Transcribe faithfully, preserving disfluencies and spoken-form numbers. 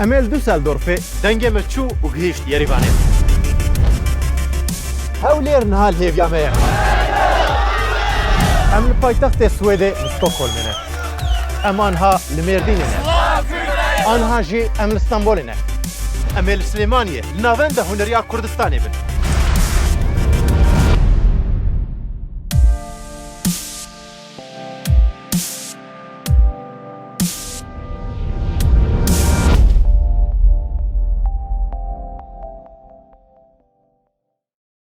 Em ê li Düsseldorfê dengê me çû û gihîşt Yerîvanê. Hewlêr niha li hêviya me ye. Em li paytextê Swêdê li Stockholmê ne. Em anha li Mêrdînê ne. Anha jî em li Stenbolê ne. Em ê li Silêmaniyê, li navenda huneriya Kurdistanê bin.